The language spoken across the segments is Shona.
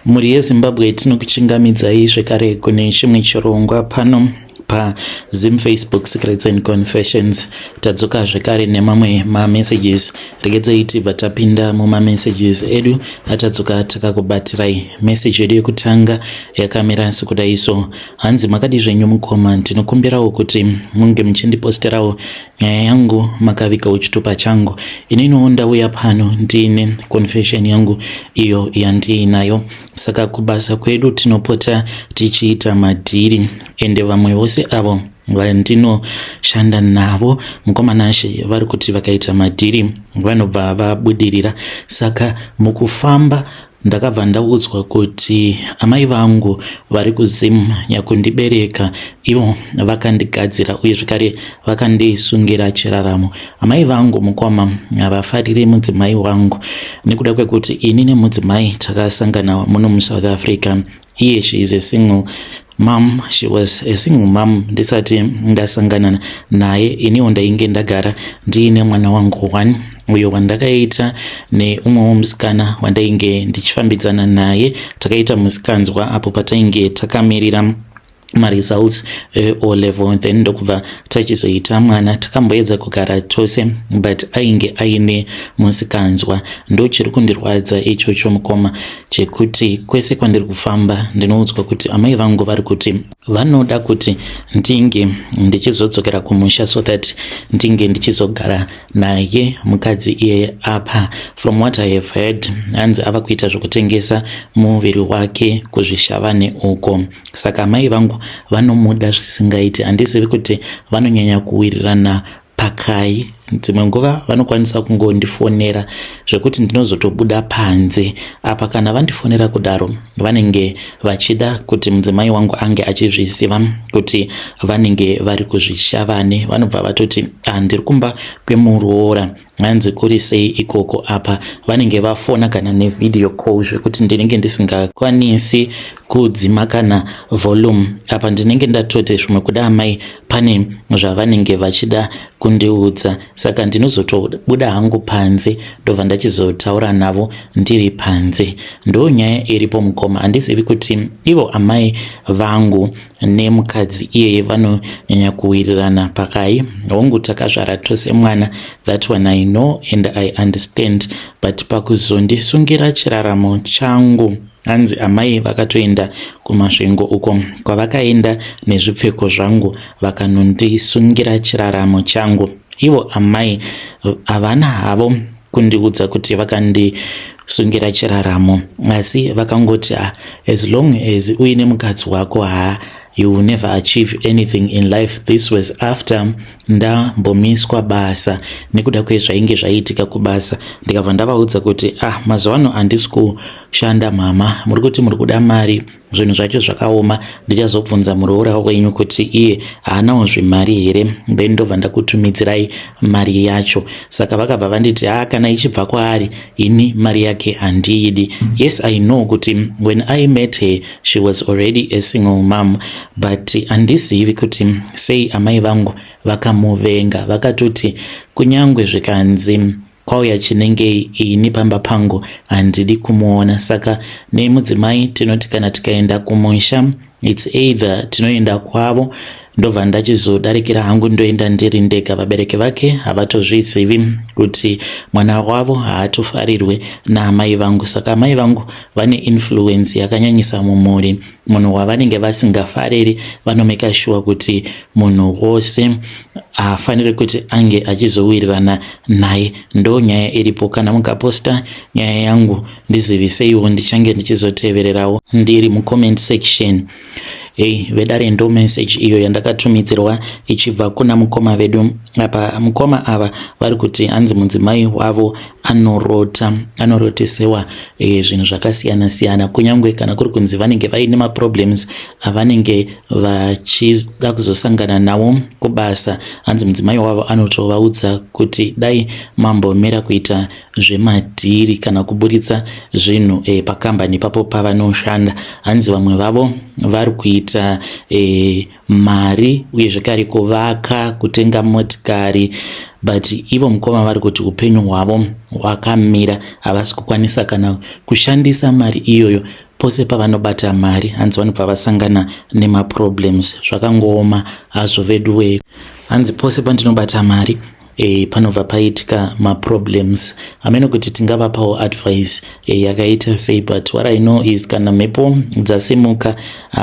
Mhuri yeZimbabwe, tinokuchingamidzai zvekare kune chimwe chirongwa pano paZim Facebook Secrets and Confessions. Tadzoka zvekare nemamwe mamessages. Regedzai tibva tapinda mumamessages edu atadzoka takakubatirai. Message yedu yekutanga yakamira sekudai so: hanzi, "Makadi zvenyu mukoma? Ndinokumbirawo kuti munge muchindiposterawo nyaya yangu makavigawo chitupa changu. Ininiwo ndauya pano ndiine confession yangu iyo yandiinayo. Saka kubasa kwedu tinopota tichiita madhiri, ende vamwe vose avo vandinoshanda navo, mukoma Nashe, vari kuti vakaita madhiri vanobva vabudirira. Saka mukufamba ndakabva ndaudzwa kuti amai vangu vari kuZim nyakundibereka ivo vakandigadzira uye zvekare vakandisungira chiraramo. Amai vangu, mukoma, havafariri mudzimai wangu nekuda kwekuti ini nemudzimai takasangana muno muSouth Africa. Iye, she is a single mom, she was a single mom ndisati ndasangana naye. Iniwo ndainge ndagara ndiine mwana wangu one uyo wandakaita neumwewo musikana wandainge ndichifambidzana naye. Takaita musikanzwa apo patainge takamirira maresults O level, then ndokubva tachizoita mwana. Takamboedza kugara tose, but ainge aine musikanzwa. Ndo chiri kundirwadza ichocho, mukoma, chekuti kwese kwandiri kufamba ndinoudzwa kuti amai vangu vari kuti vanoda kuti ndinge ndichizodzokera kumusha so that ndinge ndichizogara naye mukadzi iyeye. Apa from what I have heard, hanzi ava kuita zvekutengesa muviri wake kuzvishavane uko. Saka amai vangu vanomuda zvisingaiti. Handizivi kuti vanonyanya kuwirirana pakai. Dzimwe nguva vanokwanisa kungondifonera zvekuti ndinozotobuda panze. Apa kana vandifonera kudaro, vanenge vachida kuti mudzimai wangu ange achizviziva kuti vanenge vari kuzvishavane. Vanobva vatoti, 'Ah, ndiri kumba kwemuroora, hanzi kuri sei ikoko?' Apa vanenge vafona kana nevideo call zvekuti ndinenge ndisingakwanisi kudzima kana volume. Apa ndinenge ndatoti zvimwe kuda amai pane zvavanenge vachida kundiudza, saka ndinozotobuda hangu panze, ndobva ndachizotaura navo ndiri panze. Ndo nyaya iripo, mukoma. Handizivi kuti ivo amai vangu nemukadzi iyeye vanonyanya kuwirirana pakai. Hongu, takazvara tose mwana, that one I know and I understand, but pakuzondisungira chiraramo changu, hanzi amai vakatoenda kuMasvingo uko kwavakaenda nezvipfeko zvangu vakanondisungira chiraramo changu. Ivo amai havana havo kundiudza kuti vakandisungira chiraramo, asi vakangoti, 'Ah, as long as uine mukadzi wako, haa, you will never achieve anything in life.' This was after ndambomiswa basa nekuda kwezvainge zvaiitika kubasa. Ndikabva ndavaudza kuti, 'Ah, mazuva ano handisi kushanda mama. Muri kuti muri kuda mari, zvinhu zvacho zvakaoma. Ndichazobvunza muroora wenyu kuti iye haanawo zvemari here, then ndobva ndakutumidzirai mari yacho.' Saka vakabva vanditi, 'Ha, kana ichibva kwaari, ini mari yake handiidi.' Yes, I know kuti when I met her she was already a single mom, but handizivi kuti sei amai vangu vakamuvenga. Vakatoti kunyangwe zvikanzi kwauya chinenge ini pamba pangu, handidi kumuona. Saka nemudzimai tinoti kana tikaenda kumusha, it's either tinoenda kwavo, ndobva ndachizodarikira hangu, ndoenda ndiri ndega. Vabereki vake havatozvizivi kuti mwana wavo haatofarirwe naamai vangu. Saka amai vangu vane influence yakanyanyisa mumhuri. Munhu wavanenge vasingafariri, vanomeka sure kuti munhu wose haafaniri kuti ange achizowirirana naye. Ndo nyaya iripo. Kana mukaposta nyaya yangu, ndiziviseiwo, ndichange ndichizotevererawo ndiri mucomment section." Ei vedare, ndo message iyo yandakatumidzirwa ichibva kuna mukoma vedu. Apa mukoma ava vari kuti hanzi mudzimai wavo anorota, anorotesewa zvinhu zvakasiyana siyana, kunyange kana kuri kunzi vanenge vaine maproblems avanenge vachida kuzosangana nawo kubasa. Hanzi mudzimai wavo anotovaudza kuti dai mambomira kuita zvemadhiri kana kuburitsa zvinhu pakambani ipapo pavanoshanda. Hanzi vamwe vavo vari kuita mari uye zvekare kuvaka, kutenga motikari, but ivo mukoma vari kuti upenyu hwavo hwakamira, havasi kukwanisa kana kushandisa mari iyoyo. Pose pavanobata mari, hanzi vanobva vasangana nemaproblems. Zvakangooma hazvo veduwe. Hanzi pose pandinobata mari panobva paitika maproblems. Hameno kuti tingavapawo advice yakaita sei, but what I know is kana mhepo dzasimuka,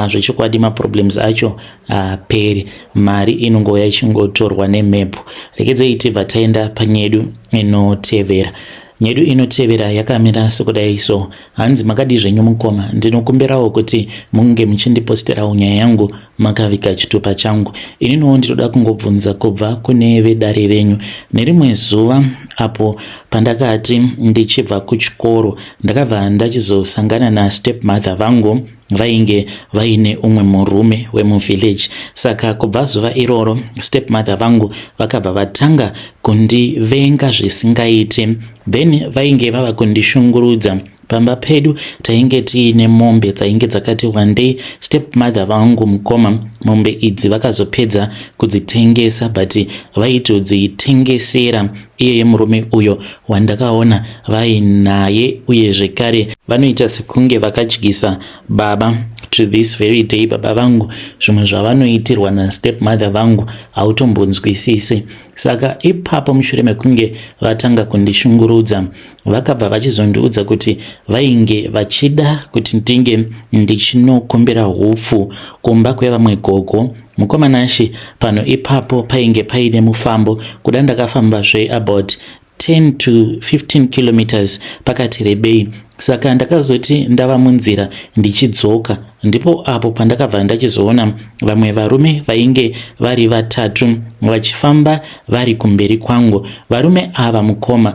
zvechokwadi maproblems acho haaperi. Mari inongouya ichingotorwa nemhepo. Rekedzei tibva taenda panyedu inotevera. Nyedu inotevera yakamira sekudai so. Hanzi, "Makadii zvenyu mukoma? Ndinokumbirawo kuti munge muchindiposterawo nyaya yangu makavika chitupa changu. Ininiwo ndinoda kungobvunza kubva kune vedare renyu. Nerimwe zuva apo pandakati ndichibva kuchikoro, ndakabva ndachizosangana nastepmother vangu vainge vaine umwe murume wemuvillage. Saka kubva zuva iroro, stepmother vangu vakabva vatanga kundivenga zvisingaiti. Then vainge vava kundishungurudza. Pamba pedu tainge tiine mombe dzainge dzakati wandei. Stepmother vangu, mukoma, mombe idzi vakazopedza kudzitengesa, but vaitodzitengesera iyeye murume uyo wandakaona vainaye. Uye zvekare vanoita sekunge vakadyisa baba. To this very day, baba vangu zvimwe zvavanoitirwa nastepmother vangu hautombonzwisisi. Saka ipapo, mushure mekunge vatanga kundishungurudza, vakabva vachizondiudza kuti vainge vachida kuti ndinge ndichinokumbira hupfu kumba kwevamwe gogo. Mukoma Nashe, pano ipapo painge paine mufambo kuda. Ndakafambazve about 10 to 15 kilometers pakati rebei. Saka ndakazoti ndava munzira ndichidzoka, ndipo apo pandakabva ndachizoona vamwe varume vainge vari vatatu vachifamba vari kumberi kwangu. Varume ava, mukoma,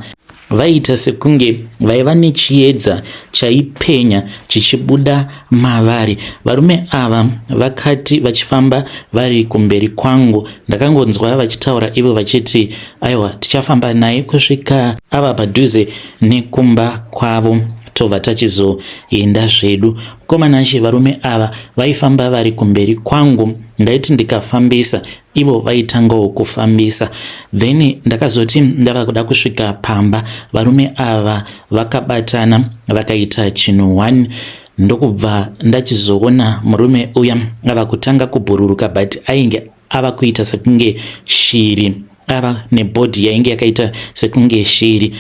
vaiita sekunge vaiva nechiedza chaipenya chichibuda mavari. Varume ava vakati vachifamba vari kumberi kwangu, ndakangonzwa vachitaura ivo vachiti, 'Aiwa, tichafamba naye kusvika ava padhuze nekumba kwavo, tobva tachizoenda zvedu.' Mukoma Nashe, varume ava vaifamba vari kumberi kwangu. Ndaiti ndikafambisa, ivo vaitangawo kufambisa. Then ndakazoti ndava kuda kusvika pamba, varume ava vakabatana vakaita chinhu one, ndokubva ndachizoona murume uya ava kutanga kubhururuka, but ainge ava kuita sekunge shiri, ava nebody yainge yakaita sekunge shiri,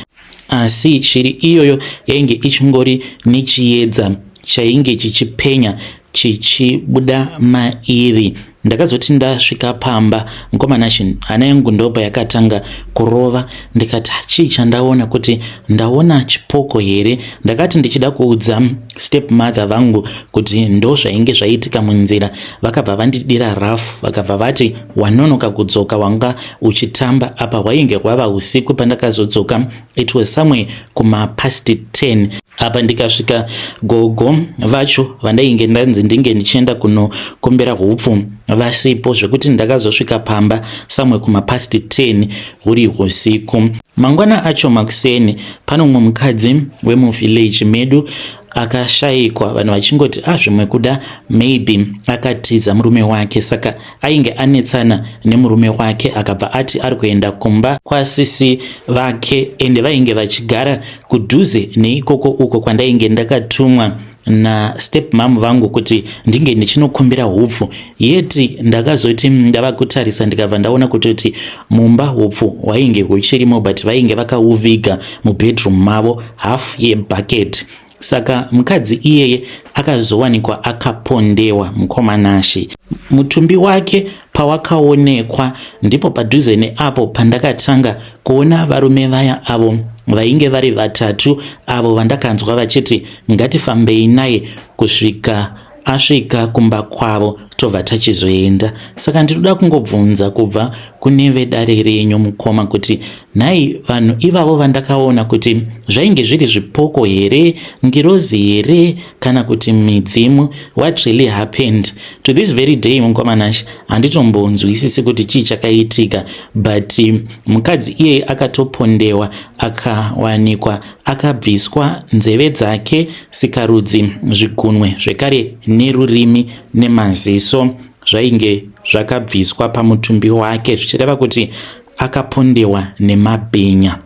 asi shiri iyoyo yainge ichingori nechiedza chainge chichipenya chichibuda mairi. Ndakazoti ndasvika pamba, mukoma Nashe, hana yangu ndopa yakatanga kurova. Ndikati, 'Chii chandaona? Kuti ndaona chipoko here?' Ndakati ndichida kuudza step mother vangu kuti ndo zvainge zvaitika munzira, vakabva vandidira rafu. Vakabva vati, 'Wanonoka kudzoka, wanga uchitamba.' Apa hwainge hwava usiku pandakazodzoka. It was somewhere kumapast 10. Apa ndikasvika, gogo vacho vandainge ndanzi ndinge ndichienda kunokumbira hupfu vasipo, zvekuti ndakazosvika pamba somewhere kumapast 10, huri usiku. Mangwana acho makuseni, pane umwe mukadzi wemuvillage medu akashayikwa, vanhu vachingoti, 'Ah, zvimwe kuda maybe akatiza murume wake.' Saka ainge anetsana nemurume wake, akabva ati ari kuenda kumba kwasisi vake, ende vainge vachigara kudhuze neikoko uko kwandainge ndakatumwa nastep mum vangu kuti ndinge ndichinokumbira hupfu. Yeti ndakazoti ndava kutarisa, ndikabva ndaona kutoti mumba hupfu hwainge huchirimo, but vainge vakauviga mubedroom mavo, half yebucket. Saka mukadzi iyeye akazowanikwa akapondewa, mukoma Nashe. Mutumbi wake pawakaonekwa, ndipo padhuze neapo pandakatanga kuona varume vaya avo vainge vari vatatu, avo vandakanzwa vachiti, 'Ngatifambei naye kusvika asvika kumba kwavo, tobva tachizoenda.' Saka ndinoda kungobvunza kubva kune vedare renyu, mukoma, kuti nhai, vanhu ivavo vandakaona, kuti zvainge zviri zvipoko here, ngirozi here, kana kuti midzimu? What really happened? To this very day, mukoma Nashe, handitombonzwisisi kuti chii chakaitika, but mukadzi iyeye akatopondewa, akawanikwa akabviswa nzeve dzake, sikarudzi, zvigunwe zvekare nerurimi nemaziso zvainge zvakabviswa pamutumbi wake, zvichireva kuti akapondewa nemabhinya.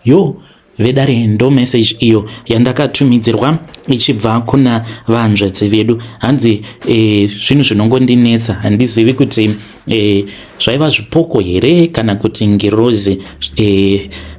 Yo. Vedare, ndo message iyo yandakatumidzirwa ichibva kuna vanzvadzi vedu. Hanzi zvinhu zvinongondinetsa, handizivi kuti zvaiva zvipoko here kana kuti ngirozi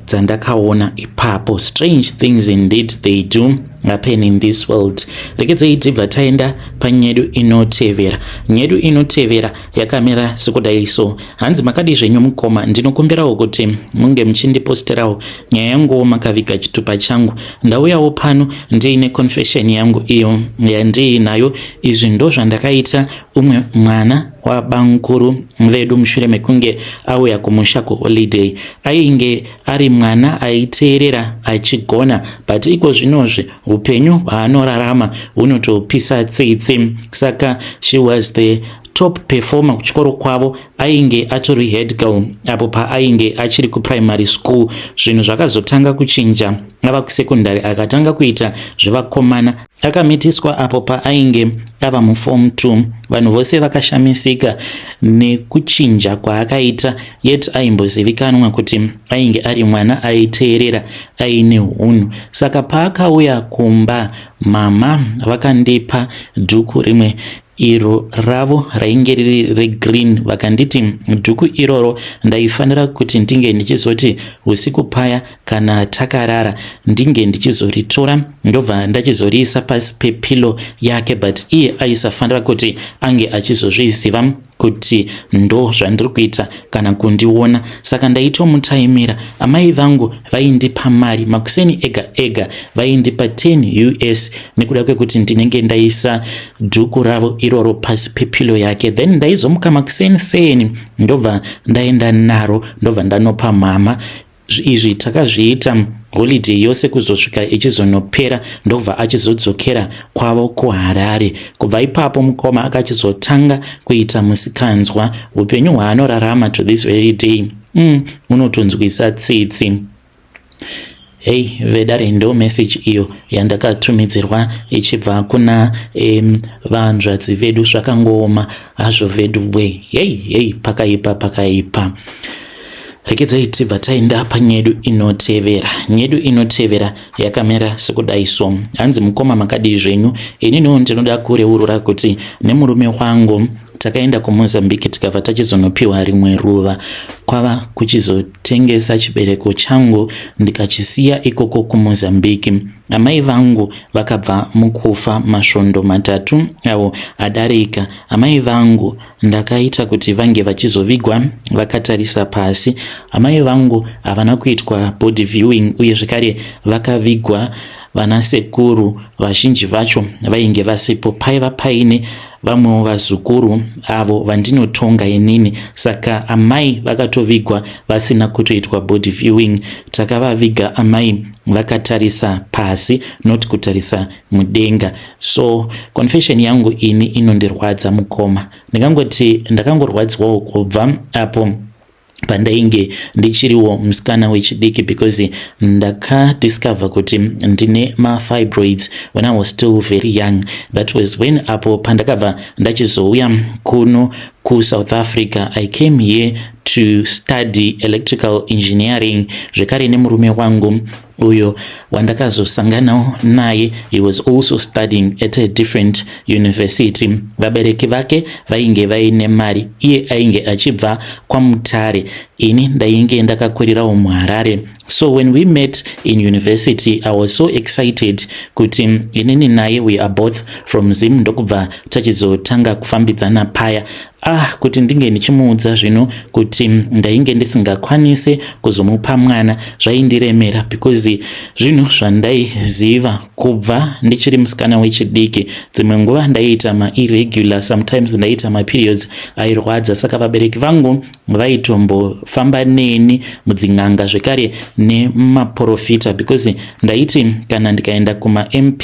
dzandakaona ipapo. Strange things indeed, they do happen in this world. Rekedzei tibva taenda panyedu inotevera. Nyedu inotevera yakamira sekudai so. Hanzi, "Makadi zvenyu mukoma? Ndinokumbirawo kuti munge muchindiposterawo nyaya yanguwo makaviga chitupa changu. Ndauyawo pano ndiine confession yangu iyo yandiinayo. Izvi ndo zvandakaita umwe mwana wabamukuru vedu mushure mekunge auya kumusha kuholiday. Ainge ari mwana aiteerera, achigona, but iko zvinozvi upenyu hwaanorarama hunotopisa tsitsi. Saka she was the top performer kuchikoro kwavo, ainge atori head girl apo paainge achiri kuprimary school. Zvinhu zvakazotanga kuchinja ava kusekondari, akatanga kuita zvevakomana. Akamitiswa apo paainge ava muform 2. Vanhu vose vakashamisika nekuchinja kwaakaita, yet aimbozivikanwa kuti ainge ari mwana aiteerera, aine hunhu. Saka paakauya kumba, mama vakandipa dhuku rimwe iro ravo rainge riri regreen. Vakanditi dhuku iroro ndaifanira kuti ndinge ndichizoti usiku paya kana takarara, ndinge ndichizoritora, ndobva ndachizoriisa pasi pepillow yake, but iye aisafanira kuti ange achizozviziva kuti ndo zvandiri kuita kana kundiona. Saka ndaitomutaimira. Amai vangu vaindipa mari makuseni ega ega, vaindipa 10 US nekuda kwekuti ndinenge ndaisa dhuku ravo iroro pasi pepillow yake. Then ndaizomuka makuseni seni, ndobva ndaenda naro, ndobva ndanopa mama. Izvi takazviita holiday yose kuzosvika ichizonopera, ndobva achizodzokera kwavo kuHarare. Kubva ipapo mukoma akachizotanga kuita musikanzwa. Upenyu hwaanorarama to this very day unotonzwisa tsitsi." Hei vedare, ndo message iyo yandakatumidzirwa ichibva kuna vanzvadzi vedu. Zvakangooma hazvo vedu we. Hei hei, pakaipa, pakaipa. Rekedzai tibva taenda panyedu inotevera. Nyedu inotevera yakamira sekudai so. Hanzi, "Mukoma, makadii zvenyu? Ininiwo ndinoda kureurura kuti nemurume wangu takaenda kuMozambique, tikabva tachizonopiwa rimwe ruva, kwava kuchizotengesa chibereko changu, ndikachisiya ikoko kuMozambique. Amai vangu vakabva mukufa masvondo 3 avo adarika. Amai vangu ndakaita kuti vange vachizovigwa vakatarisa pasi. Amai vangu havana kuitwa body viewing, uye zvekare vakavigwa vanasekuru vazhinji vacho vainge vasipo. Paiva paine vamwewo vazukuru avo vandinotonga inini. Saka amai vakatovigwa vasina kutoitwa body viewing. Takavaviga amai vakatarisa pasi, not kutarisa mudenga. So confession yangu ini inondirwadza mukoma. Ndingangoti ndakangorwadziwawo kubva apo pandainge ndichiriwo musikana wechidiki, because ndakadiscover kuti ndine mafibroids when I was still very young. That was when apo pandakabva ndachizouya kuno kuSouth Africa. I came here to study electrical engineering zvekare nemurume wangu uyo wandakazosanganawo naye. He was also studying at a different university. Vabereki vake vainge vaine mari. Iye ainge achibva kwaMutare, ini ndainge ndakakurirawo muHarare. So when we met in university, I was so excited kuti inini naye we are both from Zim. Ndokubva tachizotanga kufambidzana paya. Ah, kuti ndinge ndichimuudza zvino kuti ndainge ndisingakwanise kuzomupa mwana zvaindiremera, because zvinhu zvandaiziva kubva ndichiri musikana wechidiki. Dzimwe nguva ndaiita mairregular, sometimes ndaiita maperiods airwadza. Saka vabereki vangu vaitombofamba neni mudzin'anga zvekare nemaprofita, because ndaiti kana ndikaenda kumaMP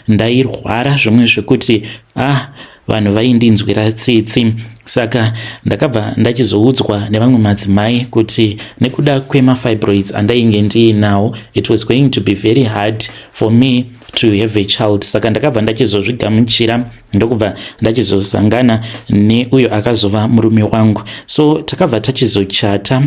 ndairwara zvimwe zvekuti ah, vanhu vaindinzwira tsitsi. Saka ndakabva ndachizoudzwa nevamwe madzimai kuti nekuda kwemafibroids andainge ndiinawo, it was going to be very hard for me. to have a child. Saka ndakabva ndachizozvigamuchira, ndokubva ndachizosangana neuyo akazova murume wangu. So takabva tachizochata.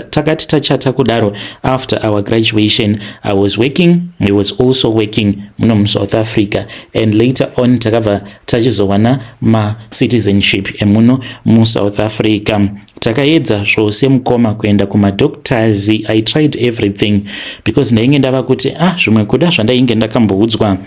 Takati tachata kudaro, after our graduation, I was working, he was also working muno muSouth Africa, and later on takabva tachizowana macitizenship emuno muSouth Africa. Takaedza zvose, mukoma, kuenda kumadoctors. I tried everything because ndainge ndava kuti, ah, zvimwe kuda zvandainge ndakamboudzwa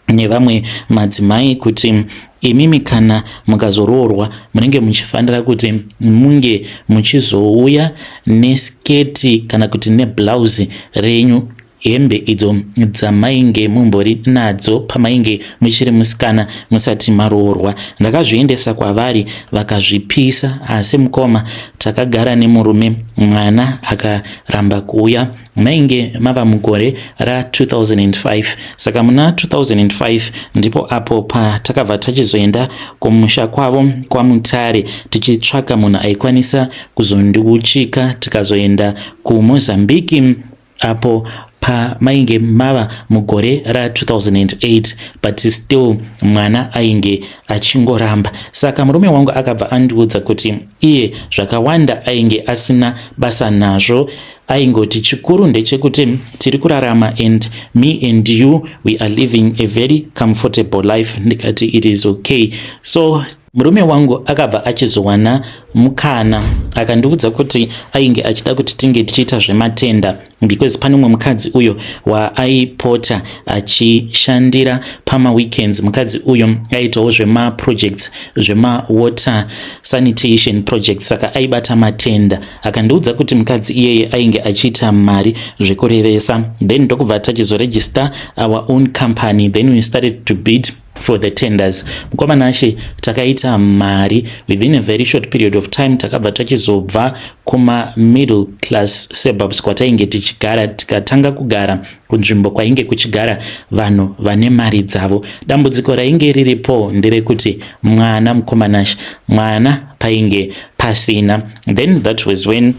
nevamwe madzimai kuti imimi kana mukazoroorwa munenge muchifanira kuti munge muchizouya nesketi kana kuti neblauzi renyu, hembe idzo dzamainge mumbori nadzo pamainge muchiri musikana musati maroorwa. Ndakazviendesa kwavari, vakazvipisa. Asi mukoma, takagara nemurume, mwana akaramba kuuya. Mainge mava mugore ra2005. Saka muna 2005 ndipo apo patakabva tachizoenda kumusha kwavo kwaMutare tichitsvaka munhu aikwanisa kuzondiuchika. Tikazoenda kuMozambiki apo pamainge mava mugore ra2008, but still mwana ainge achingoramba. Saka murume wangu akabva andiudza kuti iye zvakawanda ainge asina basa nazvo. Aingoti chikuru ndechekuti tiri kurarama and me and you, we are living a very comfortable life. Ndikati it is okay. So murume wangu akabva achizowana mukana, akandiudza kuti ainge achida kuti tinge tichiita zvematender, because pane umwe mukadzi uyo waaipota achishandira pamaweekends. Mukadzi uyo aitawo zvemaprojects, zvemawater sanitation projects, saka aibata matender. Akandiudza kuti mukadzi iyeye ainge achiita mari zvekurevesa. Then ndokubva tachizoregister our own company. Then we started to bid for the tenders. Mukoma Nashe, takaita mari within a very short period of time. Takabva tachizobva kuma middle class suburbs kwatainge tichigara, tikatanga kugara kunzvimbo kwainge kuchigara vanhu vane mari dzavo. Dambudziko rainge riripo nderekuti mwana, mukoma Nashe, mwana painge pasina. Then that was when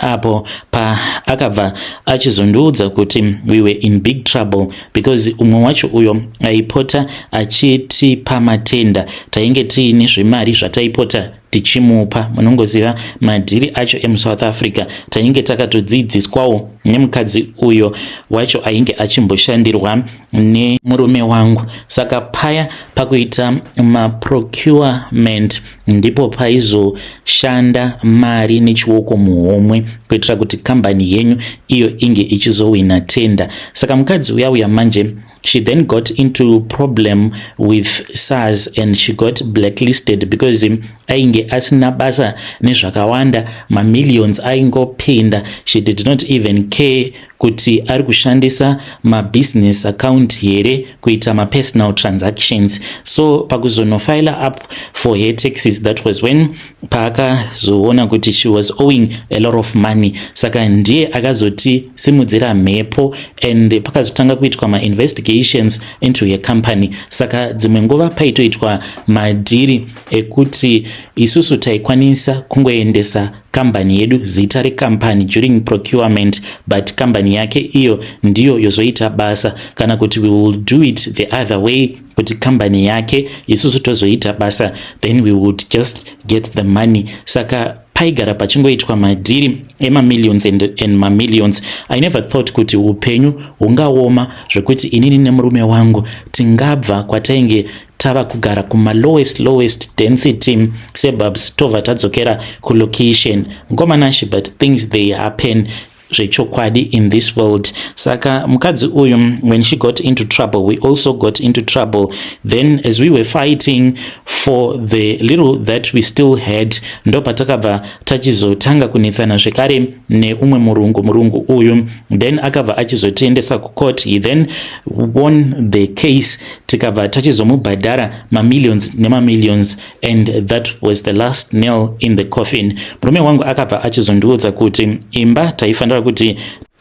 apo paakabva achizondiudza kuti we were in big trouble, because umwe wacho uyo aipota achitipa matender, tainge tiine zvemari zvataipota tichimupa. Munongoziva madhiri acho emuSouth Africa. Tainge takatodzidziswawo nemukadzi uyo wacho ainge achimboshandirwa nemurume wangu. Saka paya pakuita maprocurement ndipo paizoshanda mari nechioko muhomwe kuitira kuti kambani yenyu iyo inge ichizowina tender. Saka mukadzi uya uya manje, she then got into problem with SARS and she got blacklisted because ainge asina basa nezvakawanda. Mamillions aingopinda, she did not even care kuti ari kushandisa mabusiness account here kuita mapersonal transactions. So pakuzonofila up for her taxes, that was when paakazoona kuti she was owing a lot of money. Saka ndiye akazotisimudzira mhepo and pakazotanga kuitwa mainvestigations into her company. Saka dzimwe nguva paitoitwa madhiri ekuti isusu taikwanisa kungoendesa kambani yedu, zita rekambani, during procurement, but kambani yake iyo ndiyo yozoita basa, kana kuti we will do it the other way, kuti kambani yake, isusu tozoita basa, then we would just get the money. Saka paigara pachingoitwa madhiri emamillions and mamillions. I never thought kuti upenyu hungaoma zvekuti inini nemurume wangu tingabva kwatainge tava kugara kumalowest lowest density suburbs, tobva tadzokera kulocation, mukoma Nashe. But things, they happen zvechokwadi in this world. Saka mukadzi uyu, when she got into trouble, we also got into trouble. Then as we were fighting for the little that we still had, ndo patakabva tachizotanga kunetsana zvekare neumwe murungu. Murungu uyu then akabva achizotiendesa kucourt. He then won the case, tikabva tachizomubhadhara mamillions nemamillions, and that was the last nail in the coffin. Murume wangu akabva achizondiudza kuti imba taifanira kuti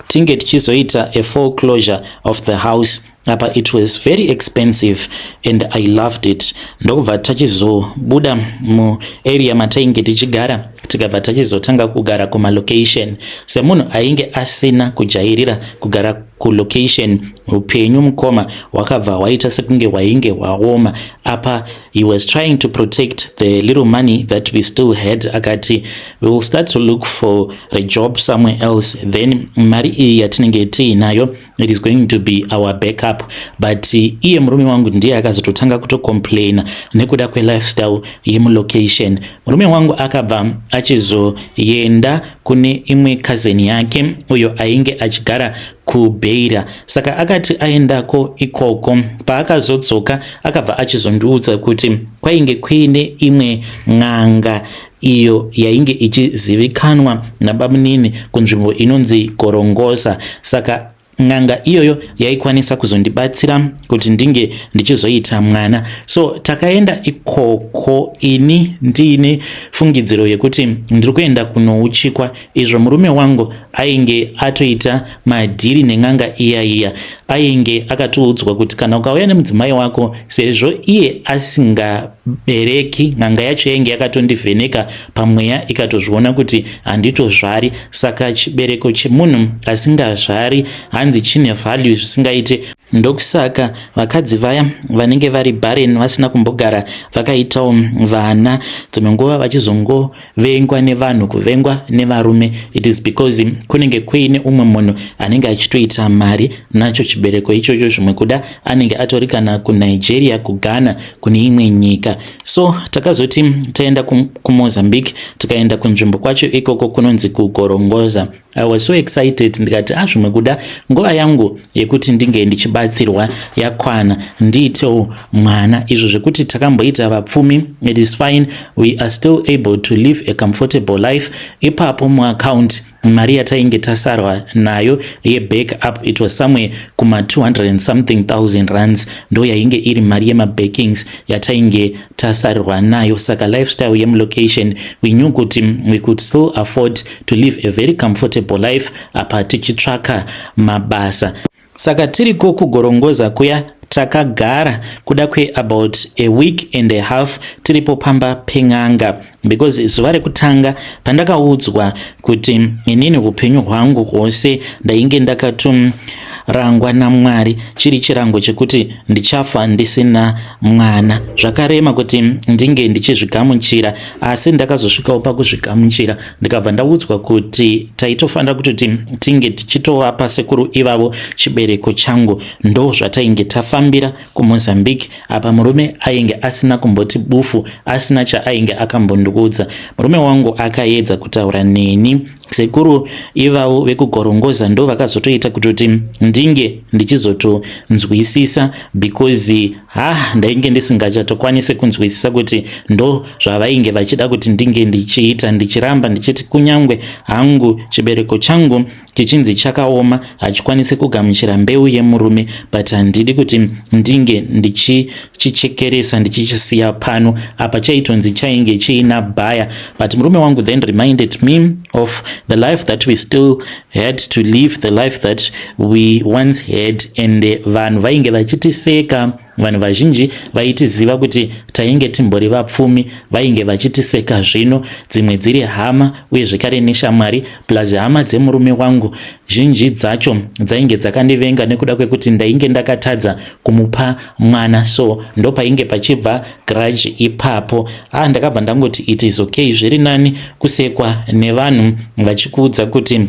tinge tichizoita a foreclosure of the house. Apa it was very expensive and I loved it. Ndokubva tachizobuda muarea matainge tichigara. Tikabva tachizotanga kugara kumalocation. Semunhu ainge asina kujairira kugara kulocation, upenyu, mukoma, hwakabva hwaita sekunge hwainge hwaoma. Apa he was trying to protect the little money that we still had. Akati we will start to look for a job somewhere else, then mari iyi yatinenge tiinayo, it is going to be our backup. But iye murume wangu ndiye akazototanga kutocomplaina nekuda kwelifestyle yemulocation. Murume wangu akabva achizoenda kune imwe cousin yake uyo ainge achigara kuBeira. Saka akati aendako ikoko, paakazodzoka akabva achizondiudza kuti kwainge kuine imwe n'anga iyo yainge ichizivikanwa nabamunini kunzvimbo inonzi Gorongosa. Saka n'anga iyoyo yaikwanisa kuzondibatsira kuti ndinge ndichizoita mwana. So takaenda ikoko, ini ndiine fungidziro yekuti ndiri kuenda kunouchikwa, izvo murume wangu ainge atoita madhiri nen'anga iya iya. Ainge akatiudzwa kuti kana ukauya nemudzimai wako, sezvo iye asingabereki, n'anga yacho yainge yakatondivheneka pamweya ikatozviona kuti handitozvari. Saka chibereko chemunhu asingazvari hanzi chine value zvisingaite. Ndokusaka vakadzi vaya vanenge vari barren, vasina kumbogara vakaitawo vana, dzimwe nguva vachizongovengwa nevanhu, kuvengwa nevarume. It is because kunenge kuine umwe munhu anenge achitoita mari nacho chibereko ichocho. Zvimwe kuda anenge atori kana kuNigeria, kuGhana, kune imwe nyika. So takazoti taenda kuMozambique, tikaenda kunzvimbo kwacho ikoko kunonzi kuGorongoza. I was so excited, ndikati, "A, zvimwe kuda nguva yangu yekuti ndinge ndichibatsirwa yakwana, ndiitewo mwana." Izvo zvekuti takamboita vapfumi, it is fine, we are still able to live a comfortable life. Ipapo muaccount, mari yatainge tasarwa nayo yeback up, it was somewhere kuma 200 and something thousand rands. Ndo yainge iri mari yemabackings yatainge tasarirwa nayo. Saka lifestyle yemulocation, we knew kuti we could still afford to live a very comfortable life apa tichitsvaka mabasa. Saka tiriko kuGorongoza kuya, takagara kuda kweabout a week and a half tiripo pamba pen'anga, because zuva rekutanga pandakaudzwa kuti inini upenyu hwangu hwose ndainge ndakatorangwa naMwari, chiri chirango chekuti ndichafa ndisina mwana, zvakarema kuti ndinge ndichizvigamuchira. Asi ndakazosvikawo pakuzvigamuchira, ndikabva ndaudzwa kuti taitofanira kutoti tinge tichitovapa sekuru ivavo chibereko changu. Ndo zvatainge tafambira kuMozambique. Apa murume ainge asina kumboti bufu, asina chaainge akambondiudza. Murume wangu akaedza kutaura neni. Sekuru ivavo vekuGorongoza ndo vakazotoita kutoti ndinge ndichizotonzwisisa, because ha, ndainge ndisingachatokwanisi kunzwisisa kuti ndo zvavainge vachida kuti ndinge ndichiita. Ndichiramba ndichiti kunyangwe hangu chibereko changu chichinzi chakaoma, hachikwanisi kugamuchira mbeu yemurume, but handidi kuti ndinge ndichichichekeresa, ndichichisiya pano. Apa chaitonzi chainge chiina bhaya. But murume wangu then reminded me of the life that we still had to live, the life that we once had, and vanhu vainge vachitiseka. Vanhu vazhinji vaitiziva kuti tainge timbori vapfumi vainge vachitiseka. Zvino dzimwe dziri hama uye zvekare neshamwari, plus hama dzemurume wangu zhinji dzacho dzainge dzakandivenga nekuda kwekuti ndainge ndakatadza kumupa mwana. So ndopainge pachibva grudge ipapo. Ah, ndakabva ndangoti it is okay. Zviri nani kusekwa nevanhu vachikuudza kuti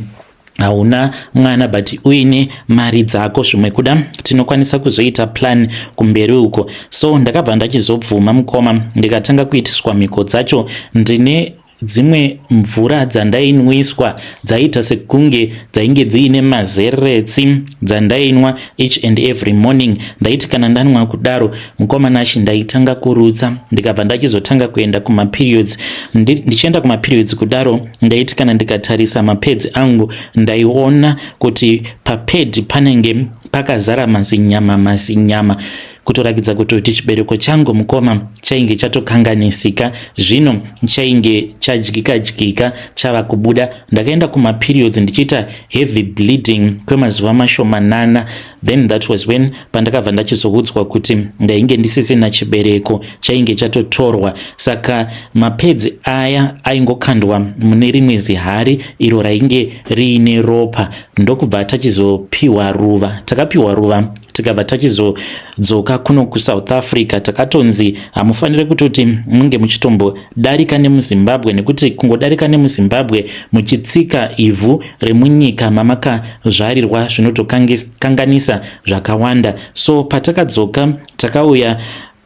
hauna mwana but uine mari dzako. Zvimwe kuda tinokwanisa kuzoita plan kumberi uko. So ndakabva ndachizobvuma, mukoma, ndikatanga kuitiswa mhiko dzacho. Ndine dzimwe mvura dzandainwiswa dzaiita sekunge dzainge dziine mazeretsi, dzandainwa each and every morning. Ndaiti kana ndanwa kudaro, mukoma Nashi, ndaitanga kurutsa, ndikabva ndachizotanga kuenda kumaperiods. Ndichienda kumaperiods kudaro, ndaiti kana ndikatarisa mapads angu, ndaiona kuti papad panenge pakazara mazinyama mazinyama. Kutorakidza kutoti chibereko changu mukoma chainge chatokanganisika, zvino chainge chadyika dyika chava kubuda. Ndakaenda kumaperiods ndichiita heavy bleeding kwemazuva mashomanana. Then that was when pandakabva ndachizoudzwa kuti ndainge ndisisina chibereko, chainge chatotorwa. Saka mapads aya aingokandwa mune rimwe zihari iro rainge riine ropa. Ndokubva tachizopiwa ruva, takapiwa ruva, tikabva tachizodzoka kuno kuSouth Africa. Takatonzi hamufaniri kutoti munge muchitombodarika nemuZimbabwe, nekuti kungodarika nemuZimbabwe muchitsika ivhu remunyika mamakazvarirwa zvinotokanganisa zvakawanda. So patakadzoka, takauya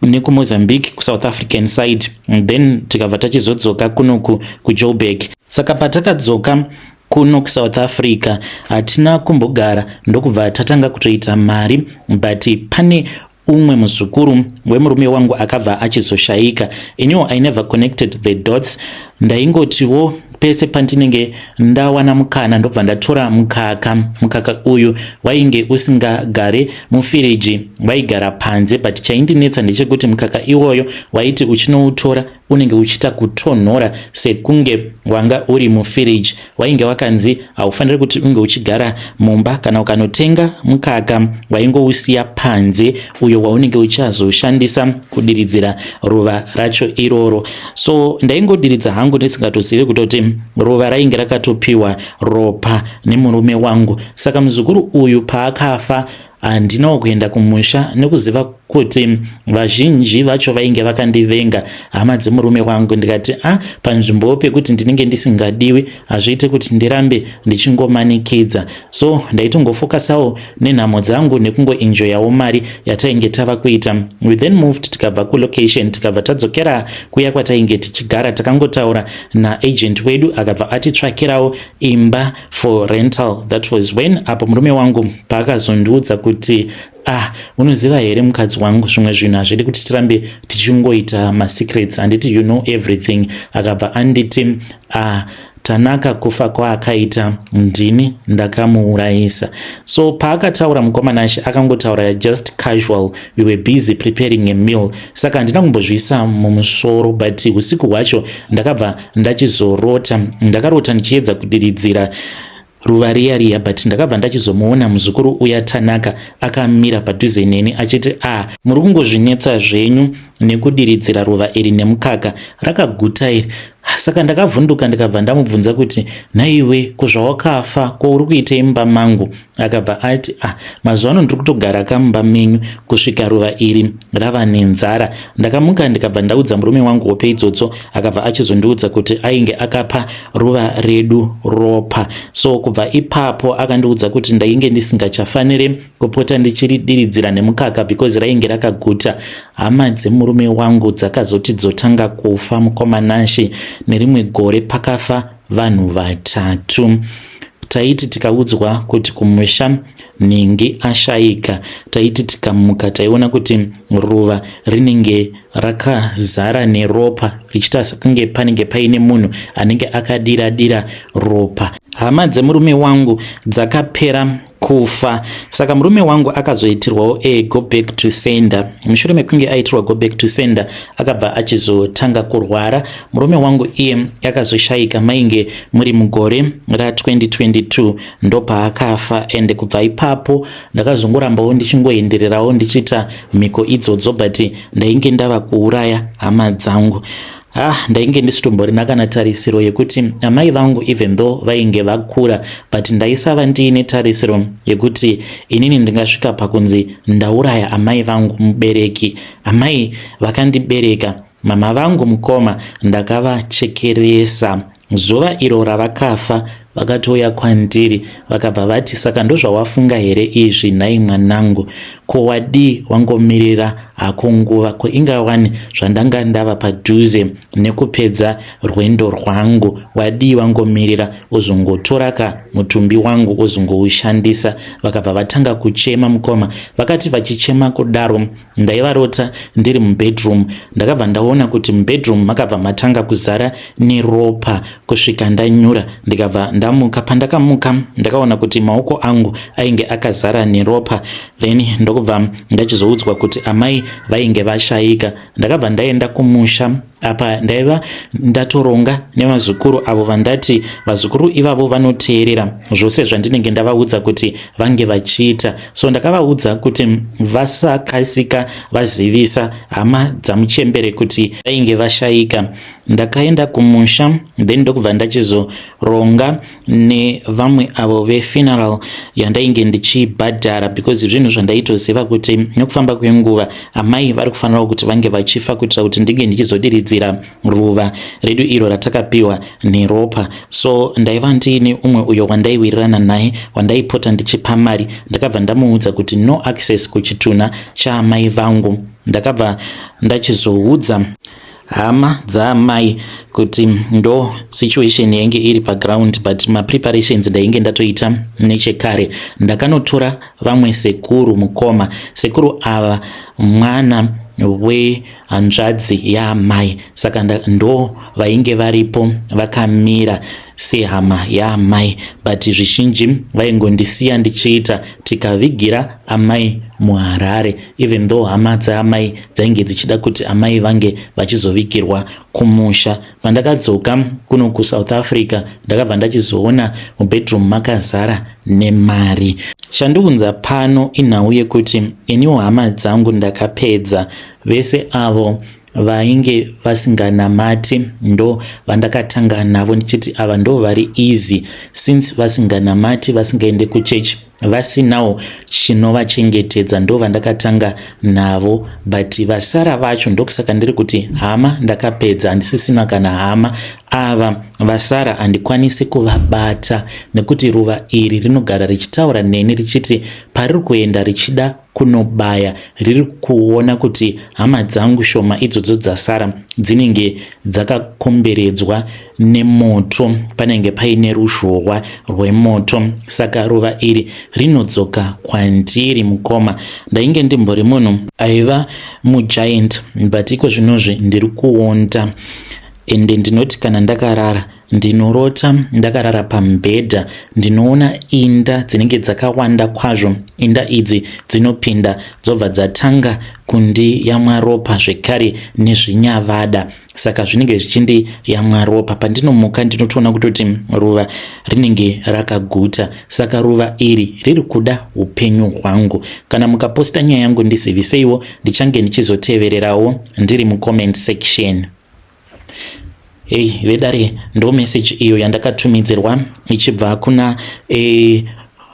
nekuMozambique, kuSouth African side, then tikabva tachizodzoka kunoku kuJoburg. Saka patakadzoka kuno kuSouth Africa, hatina kumbogara, ndokubva tatanga kutoita mari. But pane umwe muzukuru wemurume wangu akabva achizoshayika. Iniwo I never connected the dots. Ndaingotiwo pese pandinenge ndawana mukana, ndobva ndatora mukaka. Mukaka uyu wainge usingagare mufiriji, waigara panze. But chaindinetsa ndechekuti mukaka iwoyo waiti uchinoutora unenge uchiita kutonhora sekunge wanga uri mufiriji. Wainge wakanzi haufaniri kuti unge uchigara mumba. Kana ukanotenga mukaka, waingousiya panze, uyo waunenge uchazoshandisa kudiridzira ruva racho iroro. So ndaingodiridza hangu ndisingatozivi kutoti ruva rainge rakatopiwa ropa nemurume wangu. Saka muzukuru uyu paakafa, handinawo kuenda kumusha, nekuziva kuti vazhinji vacho vainge vakandivenga, hama dzemurume wangu. Ndikati, a panzvimbo pekuti ndinenge ndisingadiwi, hazviiti kuti ndirambe ndichingomanikidza. So ndaitongofocusawo nenhamo dzangu nekungoenjoyawo mari yatainge tava kuita. We then moved, tikabva kulocation, tikabva tadzokera kuya kwatainge tichigara. Takangotaura naagent wedu, akabva atitsvakirawo imba for rental. That was when apo murume wangu paakazondiudza kuti, "Ah, unoziva here mukadzi wangu, zvimwe zvinhu hazvidi kuti tirambe tichingoita masecrets. Handiti you know everything?" Akabva anditi, "Ah, Tanaka kufa kwaakaita, ndini ndakamuurayisa." So paakataura, mukomanashe, akangotaura just casual. We were busy preparing a meal, saka handina kumbozviisa mumusoro. But usiku hwacho ndakabva ndachizorota. Ndakarota ndichiedza kudiridzira ruva riya riya, but ndakabva ndachizomuona muzukuru uya Tanaka akamira padhuze neni achiti, "A ah, muri kungozvinetsa zvenyu nekudiridzira ruva iri nemukaka, rakaguta iri." Saka ndakavhunduka, ndikabva ndamubvunza kuti, "Naiwe, kuzvawakafa ko uri kuitei mumba mangu?" Akabva ati, "Ah, mazuva ano ndiri kutogara kamumba menyu kusvika ruva iri rava nenzara." Ndakamuka, ndikabva ndaudza murume wangu hope idzodzo. Akabva achizondiudza kuti ainge akapa ruva redu ropa. So kubva ipapo akandiudza kuti ndainge ndisingachafaniri kupota ndichiridiridzira nemukaka because rainge rakaguta. Hama dzemurume wangu dzakazoti dzotanga kufa, mukomanashe. Nerimwe gore pakafa vanhu vatatu. Taiti tikaudzwa kuti kumusha nhingi ashayika, taiti tikamuka taiona kuti ruva rinenge rakazara neropa, richiita sekunge panenge paine munhu anenge akadira dira ropa. Hama dzemurume wangu dzakapera kufa. Saka murume wangu akazoitirwawo a go back to sender. Mushure mekunge aitirwa go back to sender, akabva achizotanga kurwara. Murume wangu iye akazoshayika mainge muri mugore ra2022, ndopaakafa. Ende kubva ipapo ndakazongorambawo ndichingoendererawo ndichiita mhiko idzodzo, but ndainge ndava kuuraya hama dzangu. Ah, ndainge ndisitomborina kana tarisiro yekuti amai vangu, even though vainge vakura, but ndaisava ndiine tarisiro yekuti inini ndingasvika pakunzi ndauraya amai vangu, mubereki, amai vakandibereka, mama vangu. Mukoma, ndakavachekeresa. Zuva iro ravakafa, vakatouya kwandiri, vakabva vati, "Saka ndozvawafunga here izvi nhai mwanangu? Ko wadii wangomirira hako nguva? Ko ingawani zvandanga ndava padhuze nekupedza rwendo rwangu? Wadii wangomirira uzongotoraka mutumbi wangu uzongoushandisa?" Vakabva vatanga kuchema, mukoma. Vakati vachichema kudaro, ndaivarota ndiri mubedroom. Ndakabva ndaona kuti mubedroom makabva matanga kuzara neropa kusvika ndanyura. Ndikabva ndamuka. Pandakamuka, ndakaona kuti maoko angu ainge akazara neropa. Then ndokubva Ndokubva ndachizoudzwa kuti amai vainge vashaika. Ndakabva ndaenda kumusha. Apa ndaiva ndatoronga nevazukuru avo vandati vazukuru ivavo vanoteerera zvose zvandinenge ndavaudza kuti vange vachiita. So ndakavaudza kuti vasakasika vazivisa hama dzamuchembere kuti vainge vashaika. Ndakaenda kumusha then ndokubva ndachizoronga nevamwe avo vefuneral yandainge ndichibhadhara, because zvinhu zvandaitoziva kuti nekufamba kwenguva amai vari kufanira kuti vange vachifa, kuitira kuti ndinge ndichizodiridzira ruva redu iro ratakapiwa neropa. So ndaiva ndiine umwe uyo wandaiwirirana naye, wandaipota ndichipa mari. Ndakabva ndamuudza kuti no access kuchitunha chaamai vangu. Ndakabva ndachizoudza hama dzaamai kuti ndo situation yainge iri paground, but mapreparations ndainge ndatoita nechekare. Ndakanotora vamwe sekuru, mukoma. Sekuru ava mwana wehanzvadzi yaamai, saka ndo vainge varipo vakamira sehama yaamai, but zvizhinji vaingondisiya ndichiita. Tikavigira amai muHarare, even though hama dzaamai dzainge dzichida kuti amai vange vachizovigirwa kumusha. Pandakadzoka kuno kuSouth Africa, ndakabva ndachizoona mubedroom makazara nemari. Chandiunza pano inhau yekuti iniwo hama dzangu ndakapedza vese. Avo vainge vasinganamati ndo vandakatanga navo, ndichiti ava ndo vari easy, since vasinganamati, vasingaende kuchechi, vasinawo chinovachengetedza, ndo vandakatanga navo. But vasara vacho, ndokusaka ndiri kuti hama ndakapedza, handisisina kana hama. Ava vasara handikwanisi kuvabata nekuti ruva iri rinogara richitaura neni richiti pariri kuenda richida kunobaya, riri kuona kuti hama dzangu shoma idzodzo dzasara dzinenge dzakakomberedzwa nemoto, panenge paine ruzhowa rwemoto, saka ruva iri rinodzoka kwandiri. Mukoma, ndainge ndimbori munhu aiva mugiant, but iko zvinozvi ndiri kuonda. Ende ndinoti kana ndakarara, ndinorota ndakarara pamubhedha, ndinoona inda dzinenge dzakawanda kwazvo. Inda idzi dzinopinda, dzobva dzatanga kundiyamwa ropa zvekare nezvinyavada, saka zvinenge zvichindiyamwa ropa. Pandinomuka, ndinotoona kutoti ruva rinenge rakaguta, saka ruva iri riri kuda upenyu hwangu. Kana mukaposta nyaya yangu, ndiziviseiwo, ndichange ndichizotevererawo ndiri mucomment section. Hei vedare, ndo message iyo yandakatumidzirwa ichibva kuna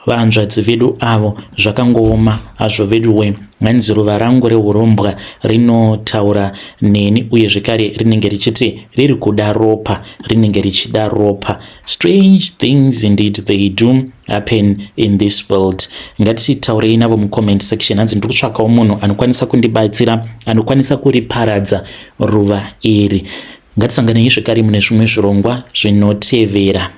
vanzvadzi vedu avo. Zvakangooma hazvo veduwe. Hanzi ruva rangu reurombwa rinotaura neni, uye zvekare rinenge richiti riri kuda ropa, rinenge richida ropa. Strange things indeed, they do happen in this world. Ngatitaurei navo mucomment section. Hanzi ndiri kutsvakawo munhu anokwanisa kundibatsira, anokwanisa kuriparadza ruva iri. Ngatisanganei zvekare mune zvimwe zvirongwa zvinotevera.